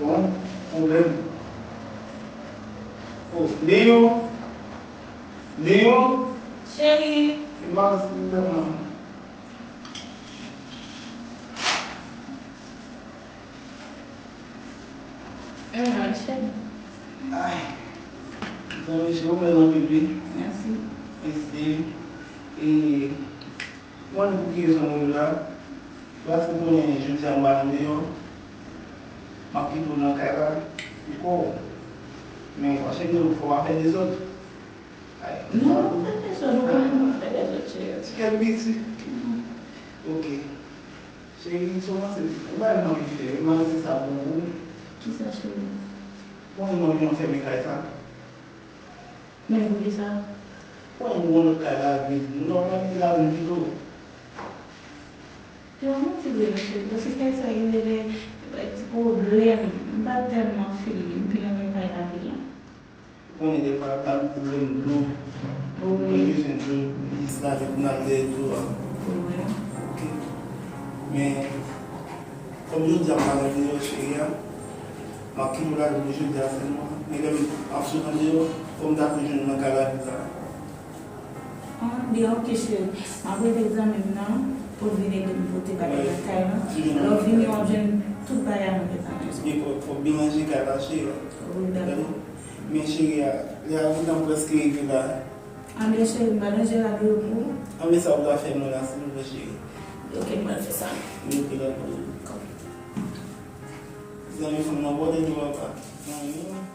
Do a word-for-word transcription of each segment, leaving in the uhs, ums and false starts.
Bon, pwoblèm. Oh, Leo. Leo. Cheri. Imajine. Ay. Zanmi, se ou menm anpil, wi. Mèsi. Mèsi. E, mwen, pou ki rezon mwen la? Paske konnen jodi a m pa nan deyò. M ap kite w nan kay la. Piko. Men, paske nou fò pa fè dezòd. Ay. Non, nou fè dezòd, nou konnen nou fè dezòd, cheri. Ti kè piti. Ok. Cheri, sou mwen se, ou bay mwen anvi fè, mwen se sa bon pou. Kisa, cheri? Bon, mwen vin fèmen kay sa. Men poukisa? Bon, mwen lòt kay la vid. Nòmal, li la vin pito. Te yon manti vre, non, cheri, paske kay sa gen de lè, ti pwoblèm. M pa tèlman feel li, m pi renmen kay la vin la. Ou konnen defwa, pa gen pwoblèm dlo. Wi. Mwen bezwen dlo, jis lave pou n al dèyè dlo a. Wi. Ok. Men, kòm jodi a m pa nan deyò, cheri a, m ap kite w lave pou jodi a sèlman. Men lè m ap sot andeyò, fò m ta tou jwenn nan kay la vid la. Ah, byen, ok, cheri. M ap rete egzamen m nan, pou l vin ede m pote bagay nan kay lan. Lè w vini, w ap jwenn tout bagay mwen gentan bezwen. Fò, fò w byen ranje kay la, cheri. Wi, dakò. Men cheri a, lè a gentan prèske rive la. Anben cheri, m pral ranje lavi yo pou ou. Anben sa ou ta fè mwen la, silvouplè cheri. Ok, m pral fè sa. Ok, dakò. Zanmi fanm nan, pote dlo papa. Zanmi.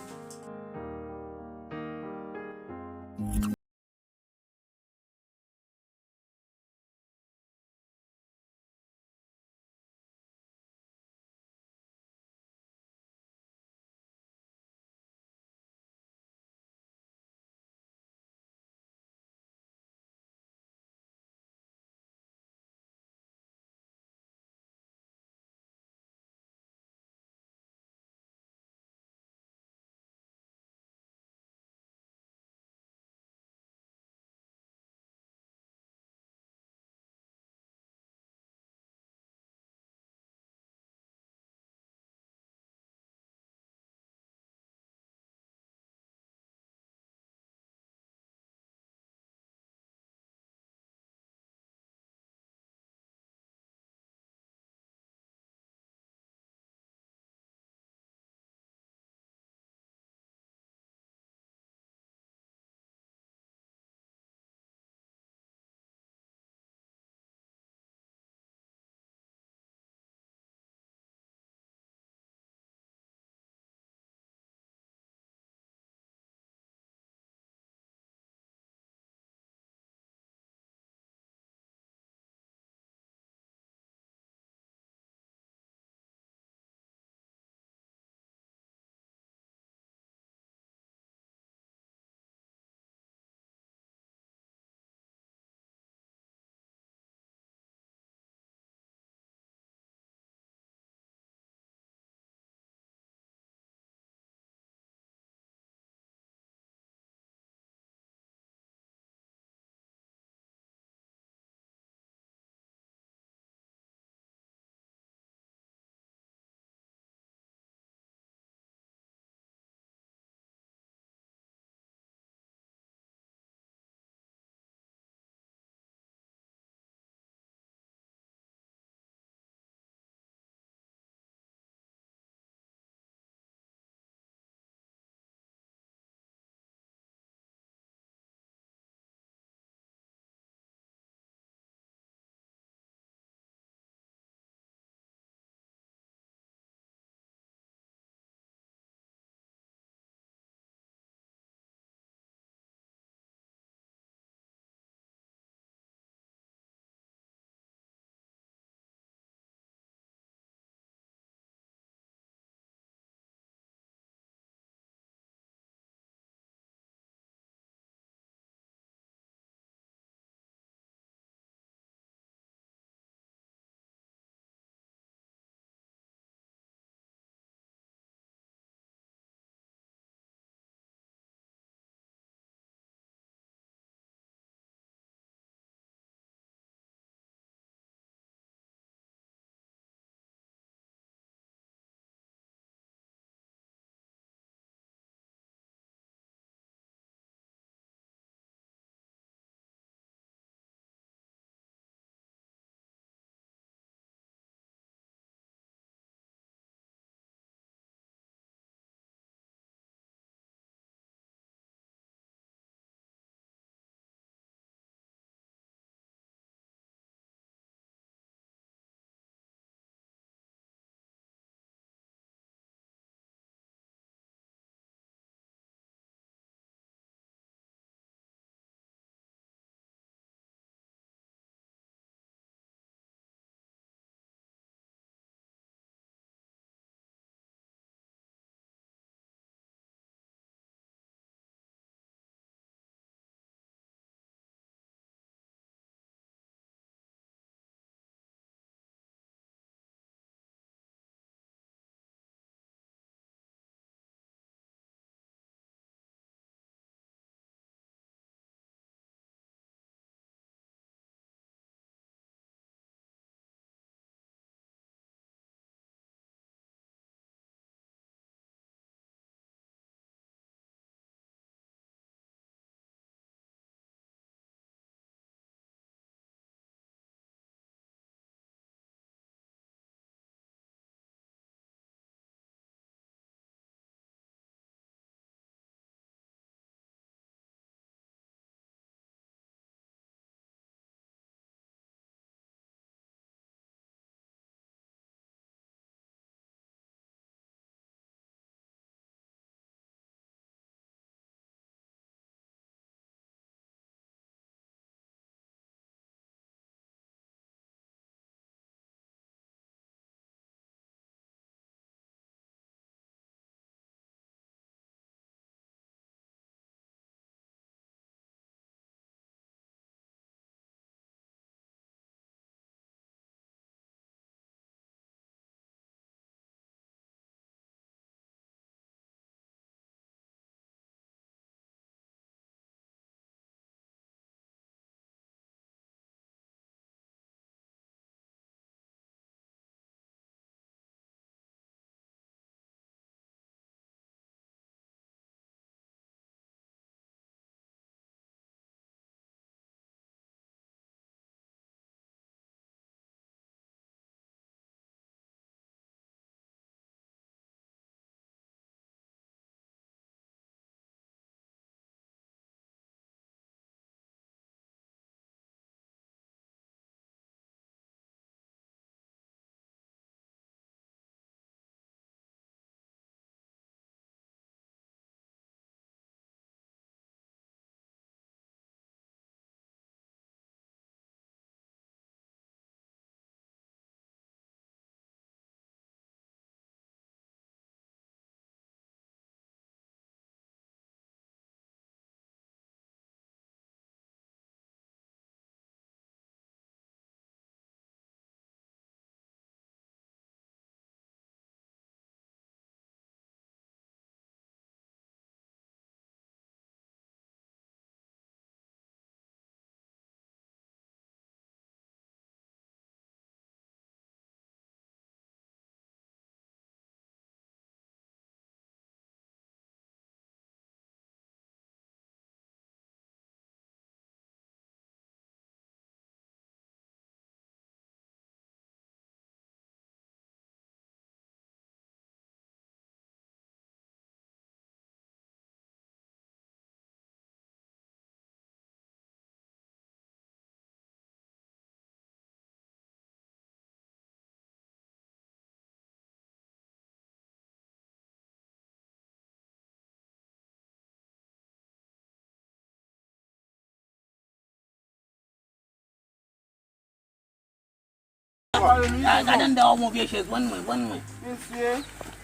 Gade anndan, yon vye chèz, vann mwen, vann mwen. Mesye.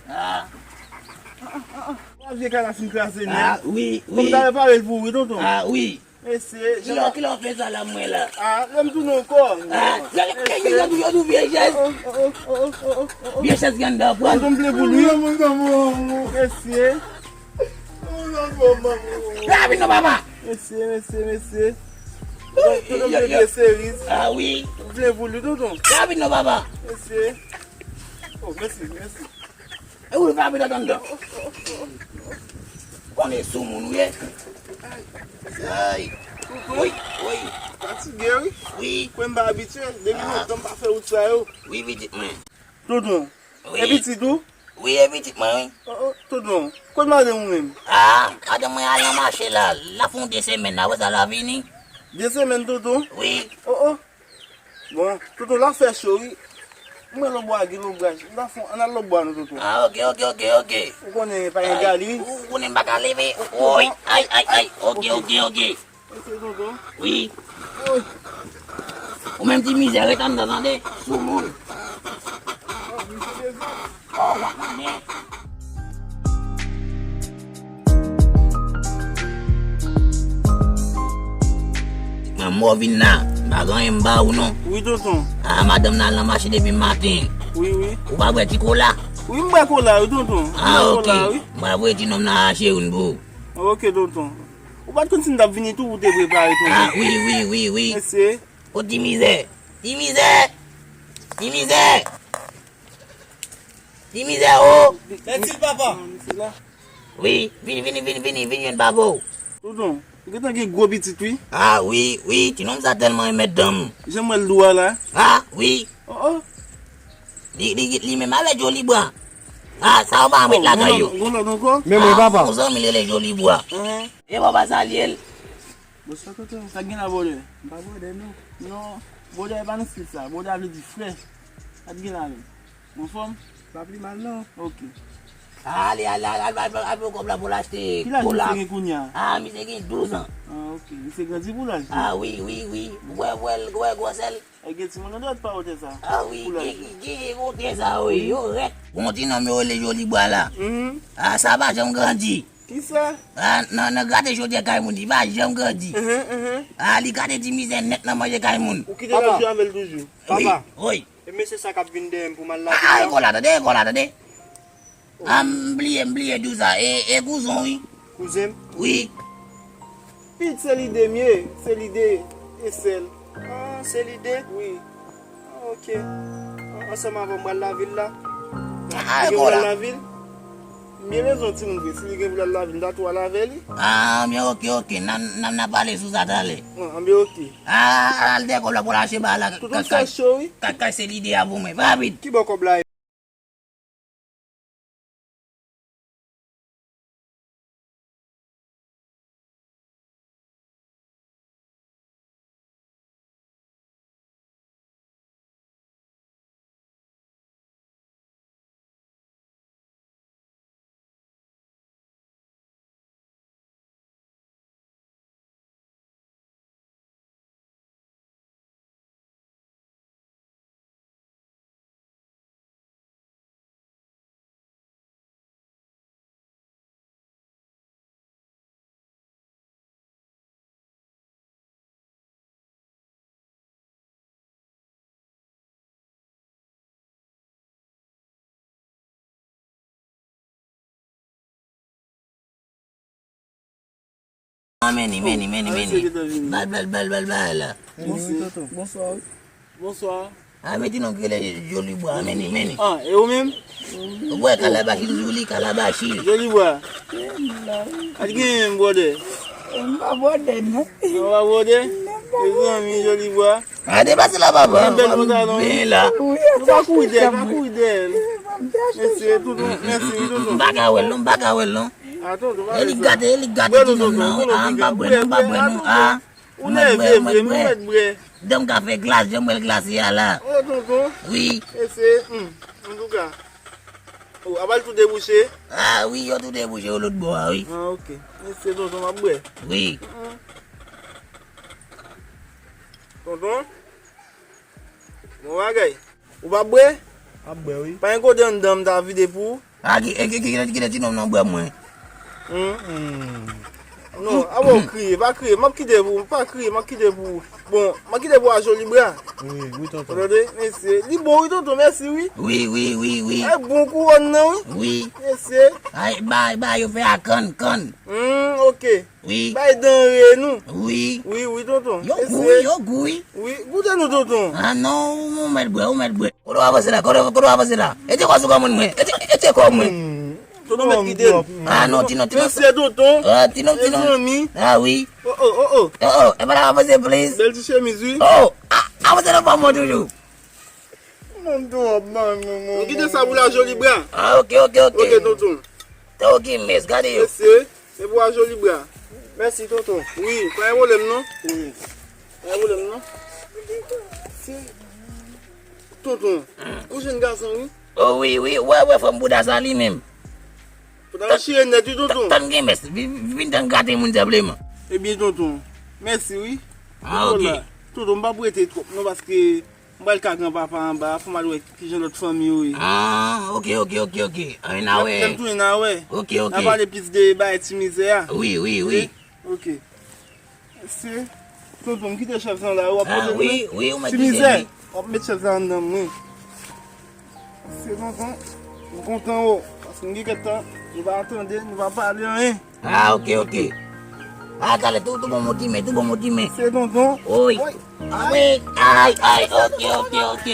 Ah. Vye kay la fin kraze nèt. Ah, wi, wi. Fò m ta repare l pou ou, wi, tonton. Ah, wi. Mesye, kilè, kilè w fè sa la, mwen la? Ah, lè m tounen ankò. Ah, yo, yo, yo, yo, yo, vye chèz. Oh, oh, oh, oh, oh, oh, oh. Vye chèz ki anndan, pran. Tonton, m vle pou li. Mesye. Rapid non, papa. Mesye, mesye, mesye. Tonton, tonton, yo, yo, vye seriz. Ah, wi. M vle pou li, tonton. Rapid non, papa. Mesye. Oh, mèsi, mèsi. E ou l frape tèt anndan. Konnen sou moun ou ye. Ay. Wi, wi. Fatige, wi. Wi. Kwè m pa abitye. Depi lontan m pa fè wout sa yo. Wi, pitit mwen. Tonton. Wi. E pitit ou? Wi, e pitit mwen, wi. Oh, oh, tonton. Kot madanm ou menm? Ah, madanm mwen al nan mache la. L ap fè yon de semèn la, apre sa l a vini. De semèn, tonton? Wi. Oh, oh. Bon, tonton, la fè cho, wi. Mwen lòbwa gen lonbraj. N ta fon, ann al lòbwa nou, tonton. Ah, ok, ok, ok, ok. Ou konnen pa gen gali, wi. Ou konnen m pa ka leve. Tonton. Woy, ay, ay, ay. Ok, ok, ok. Ok, tonton. Wi. Woy. Ou menm ti mizè, ret anndan, tande? Sou moun. Oh, misye bezwen. Oh, w ap mande. Mwen, mò vin la, m pa gen anyen m ba ou non. Wi, tonton. Ah, madanm nan al nan mache depi maten. Wi, wi. Ou pa bwè ti kola? Wi, m bwè kola, wi, tonton. Ah, ok. M bwè kola, wi. M pral voye ti nonm nan achte youn pou ou. Ok, tonton. Ou pa t konn si m t ap vini tou pou te prepare, tonton. Ah, wi, wi, wi, wi. Mesye. O, ti mizè. Ti mizè. Ti mizè. Ti mizè, o. Mèsi, papa. Wi, vini, vini, vini, vini, vini jwenn papa w. Tonton, ou gentan gen gwo pitit, wi. Ah, wi, wi, ti nonm sa tèlman renmen dan m. Jan m wè l dou a la. Ah, wi. Oh, oh. Li, li, li menm avèk Joli Bwa. Ah, sa yo pa met lakay yo. Gon lòt, gon lòt ankò? Men mwen, papa. Yon zanmi l rele Joli Bwa. Enhen. E papa salye l. Bonswa, tonton. Sa k gen la, brother? M pa brother, non. Non, brother e pa nan stil sa. Brother vle di frè. Sa k gen la menm? Ou anfòm? Pa pi mal, non. Ok. Ale, ale, ale, ale, ale, ale pran kòb la pou l achte kola. Ki laj misye gen kounye a? Ah, misye gen douz an. Ah, ok. Misye grandi pou laj li. Ah, wi, wi, wi. Ou wè, ou wè, ou wè gwosè l? E gen timoun anndan pa wotè sa? Ah, wi, gen, gen wotè sa, wi. Yo rèd. Gon ti nonm yo rele Joli Bwa la. Mhm. Ah, sa pa janm grandi. Kisa? Ah, nan, nan grate chodyè kay moun, li pa janm grandi. Mhm, mhm. Ah, li gate ti mizè nèt nan manje kay moun. Ou kite l ap jwe avè l toujou? Wi, wi. E mesye sa k ap vin dèyè m pou m al lave l la? Ah, e kò la, tande, e kò la, tande. Ah, m bliye, m bliye di w sa. E, e kouzen w, wi. Kouzen m? Wi. Pitit, se Lide m ye, se Lide e sèl. Ah, se Lide? Wi. Ah, ok. Ah, ansanm avè w m pral lavil la. Ah, e kò la. Lave l. M byen bezwen yon timoun vre. Si li gen pou l al lavil, m ta tou al avè li. Ah, byen, ok, ok. N a, n a, n a pale sou sa talè. Ah, byen, ok. Ah, al dèyè kòb la pou l achte bagay la. Tonton, fè cho, wi. Kay, kay, se Lide a pou mwen. Rapid. Ki bò kòb la ye? Meni, meni, meni, meni. Bal, bal, bal, bal, bal la. Bonswa, wi. Bonswa. A, meti non ki rele Joli Bwa, meni, meni. Ah, e ou menm? Ou wè Kalabachi, Joli Kalabachi. Joli Bwa. Sa k genyen, brother? M pa brother, non. Ou pa brother? Non, m pa brother. Mezanmi, Joli Bwa. A, depase la, papa. Yon bèl pantalon. Byen la. Wi, nou pa kouri dèyè, pa kouri dèyè. Mesye, tonton, mèsi, wi, tonton. M pa ka wè l, non, m pa ka wè l, non. E li gate, e li gate, ti nonm nan. A, m pa bwè, non, m pa bwè, non. A, ou nève vre, m mèt bwè. Dan m ka fè glas, jan m wè l glase a la. O, tonton. Wi. Mesye, hmm, antouka. O, apa l tou debouche? A, wi, yo tou debouche, yo lòt bò a, wi. A, ok. Mesye, tonton, m ap bwè. Wi. Tonton? Bon bagay. Ou pa bwè? M ap bwè, wi. Pa gen kote anndan m ta vide pou ou? A, ki, ki, ki, ki, kite ti nonm nan bwè mwen. Hmm? Hmm. Non, a bon, kriye, pa kriye. M ap kite pou ou, pa kriye, m ap kite pou ou. Bon, m ap kite pou a joli bra. Wi, wi, tonton. Ou tande? Mesye, li bon, wi, tonton, mèsi, wi. Wi, wi, wi, wi. E bon kouwòn nan, wi. Wi. Mesye. Ay, bay, bay, yo fè a kann, kann. Hmm, ok. Wi. Bay danre nou. Wi. Wi, wi, tonton. Yo gou, wi, yo gou, wi. Wi, goute nou, tonton. A non, ou mèt bwè, ou mèt bwè. Kote w avanse la, kote, kote w avanse la? Ete kò sou kò moun mwen, ete, ete kò mwen. Hmm. Tonton mèt kite l. A non, ti non, ti non. Mesye, tonton. A, ti non, ti non. Mezanmi. A wi. Oh, oh, oh, oh. Oh, oh, e pa la avanse, please. Bèl ti chemiz, wi. Oh, a, avanse nan fòm mwen toujou. Tonton ap ban nou, tonton. Ou kite sa pou la joli bra. A, ok, ok, ok. Ok, tonton. Te ok, mes, gade yo. Mesye, se pou a joli bra. Mèsi, tonton. Wi, pa gen pwoblèm, non. Wi. Pa gen pwoblèm, non. Tonton, ou jèn gason, wi. O wi, wi, wè, wè, fanm bouda sa li menm. Poutan ou chire nèt, wi, tonton. Tann gen mes, vin, vin tann gate moun senpleman. Ebyen, tonton, mèsi, wi. A, ok. Tonton, m p ap rete twòp, non, paske m pral ka granpapa anba, fò m al wè kijan lòt fanmi yo ye. A, ok, ok, ok, ok. Ann a wè. Lè m tounen, n a wè. Ok, ok. N a pale plis de bagay ti mizè a. Wi, wi, wi. Ok. Se tonton m kite chèf lan la, w ap poze l. A, wi, wi, ou mèt kite l, wi. Ti mizè, w ap met chèf lan anndan mwen. Se tonton, m kontan, o. Paske m gen kèk tan, nou pa tande, nou pa pale anyen. A, ok, ok. A, talè, tou, tou bon moti men, tou bon moti men. Se tonton. Wi. Wi. A, wi. Ay, ay, ok, ok, ok.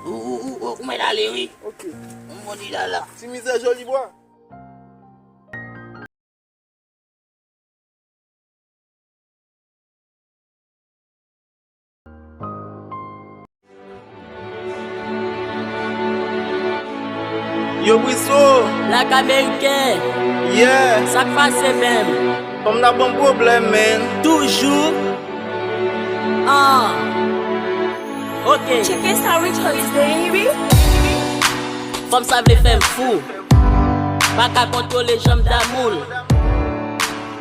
Ou, ou, ou, ou, ou mèt ale, wi. Ok. M bon di la, la. Ti mizè joli bwa. Yo, Briso! Black American! Yeah! Sa k pase menm? Fanm nan ban m pwoblèm, man. Toujou? Ah! Ok. Tcheke sa, Richard, baby. Fanm sa vle fè m fou. Pa ka kontwole jan m damou l.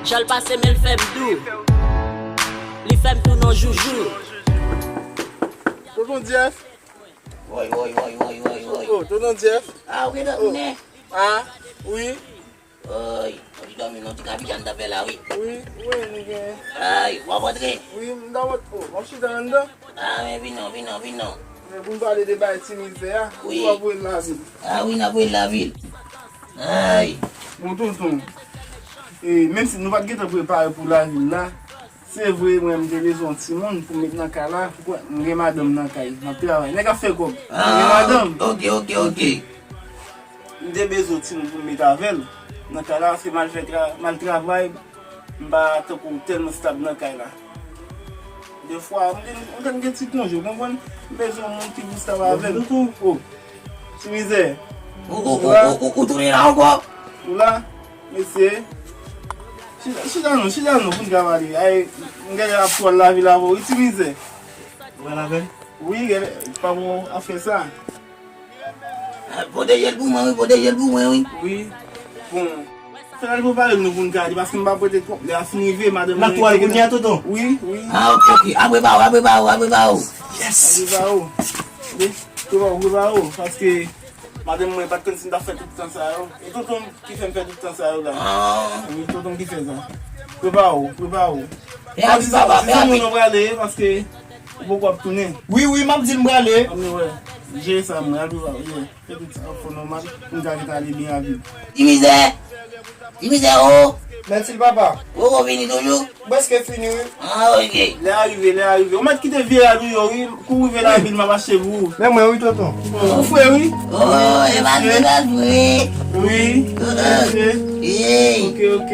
Jan l pase men l fè m dou. Li fè m tounen yon joujou. Tonton Jeff. Woy, woy, woy, woy, woy, woy. Oh, tonton Jeff. A, ou gentan tounen? A, wi. Woy, ou te dòmi non, ti kapitan t ap fè la, wi. Wi, wi, nou gen. Ay, w ap rantre? Wi, m ta rantre. Oh, w ap chita anndan? A, men vin non, vin non, vin non. Men pou n pale de bagay ti mizè a, wi. Ou ap voye l lavil. A, wi, n ap voye l lavil. Ay. Bon, tonton, e, menm si nou pa t gentan prepare pou lavil la, se vre, mwen, m te bezwen yon timoun pou m met nan kay la. Ou kwè, m gen madanm nan kay, m ap travay. Nèg ap fè kòb. M gen madanm. A, ok, ok, ok. M te bezwen yon timoun pou m met avè l nan kay la, paske m al fè tra-, m al travay, m pa tankou tèlman stab nan kay la. Defwa, m gen, m konn gen ti konje, w konprann? M bezwen yon moun ki pou stab avè m. Tonton. Oh, ti mizè. Ou, ou, ou, ou, ou, ou tounen la ankò? Ou la? Mesye. Chita, chita non, chita non, pou n ka pale. Ay, m genlè ap pran lavil avè w, wi, ti mizè. Ou pral avè l? Wi, genlè, pa bon afè sa. A, pwoteje l pou mwen, wi, pwoteje l pou mwen, wi. Wi. Bon. Fè l al prepare l nou pou n ka ale, paske m pa prete twòp. Lè a fin rive, madanm mwen. N ap tou ale kounye a, tonton? Wi, wi. A, ok, ok. Apre ba ou, apre ba ou, apre ba ou. Yes! Apre ba ou. Wi. Prepare w, prepare w, paske madanm mwen pa t konn si m t ap fè tout tan sa yo. E tonton m ki fè m fè tout tan sa yo la. Ah. Wi, tonton m ki fè sa. Prepare w, prepare w. Fè atis papa, fè atis. Di zanmi w nou prale, paske ou poko ap tounen. Wi, wi, m ap di l m prale. Ann nou wè. Jere sa mwen, al prepare w, jere. Fè tout sa fò nòmal, pou n ka gentan ale byen rapid. Ti mizè! Ti mizè, o! Mèsi l, papa. Ou poko fini toujou? Prèske fini, wi. Ah, ok. Lè a rive, lè a rive. Ou mèt kite vye rad ou yo, wi. Kou rive lavil, m ap achte pou ou. Men mwen, wi, tonton. Ou fre, wi. Oh, e pa vre, e pa vre. Wi. Hey. Ok, ok.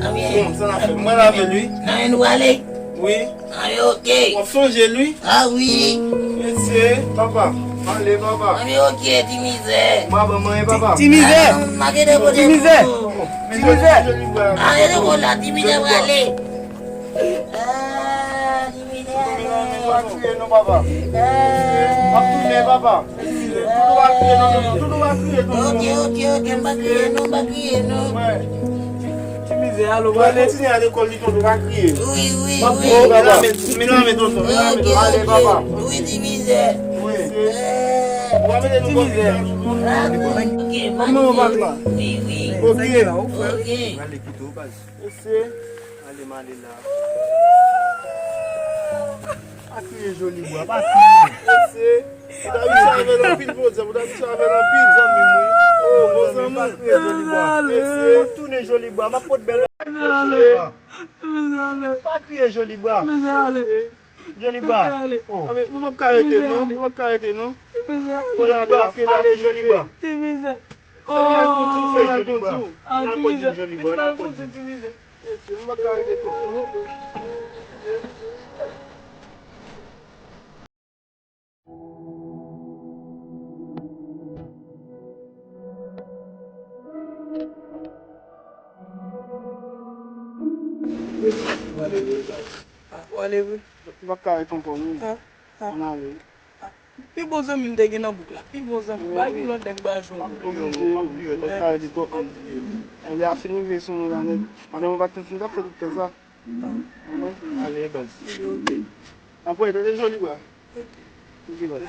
Bon, sa n ap fè. Mwen lave l, wi. Nan men nou ale. Wi. Ah, ok. W ap sonje l, wi. Ah, wi. Mesye. Papa, ale, papa. Ah, men ok, ti mizè. Mwen ban manyen, papa. Ti mizè. Ah, non, m a kite kote. Ti mizè. Ti mizè. Ah, e de kote la, ti mizè prale. Ah, ti mizè. Tonton, pa kriye, non, papa. Ah. M ap tounen, papa. Tonton, pa kriye, non, tonton. Tonton, pa kriye, tonton. Ok, ok, ok, m pa kriye, non, m pa kriye, non. Wè. Ti mizè, alo, w ale. Kontinye al lekòl li, tonton, pa kriye. Wi, wi, wi. M ap pran w, papa. Men nan men, men nan men, tonton, men nan men, tonton. Ok, ok. Ale, papa. Wi, ti mizè. Wi. Eh. Ou va mete nou bò pita. Kòman ou pa la? Ok. Prale pito, baz. Mesye. Ale, m ale la. Pa kriye, Jolibwa, pa kriye. Mesye. Ou ta biche avè l anpil, Joseph, ou ta biche avè l anpil, zanmi m, wi. Oh, bon zanmi. Pa kriye, Jolibwa. Mesye. Tounen, Jolibwa, m ap pot bèl. Pa kriye, Jolibwa. Jolibwa. Oh. Mwen p ap ka rete non, mwen p ap ka rete non. Jolibwa, ale, Jolibwa. Oh, Jolibwa. Jolibwa. Mwen p ap ka rete non. W ale vre? M pa ka ret ankò non. Ann ale. Pi bon zanmi m te gen nan bouk la. Pi bon zanmi m. Pa gen lòt nèg ba jwenn. M oblije, m oblije. Ann ale, twòp moun. Ann ale, a fin rive sou nou la nèt. Pandan mwen pa t konn si m t ap fè tout tan sa. Ale, baz. Apre, tande Jolibwa. Ok, baz.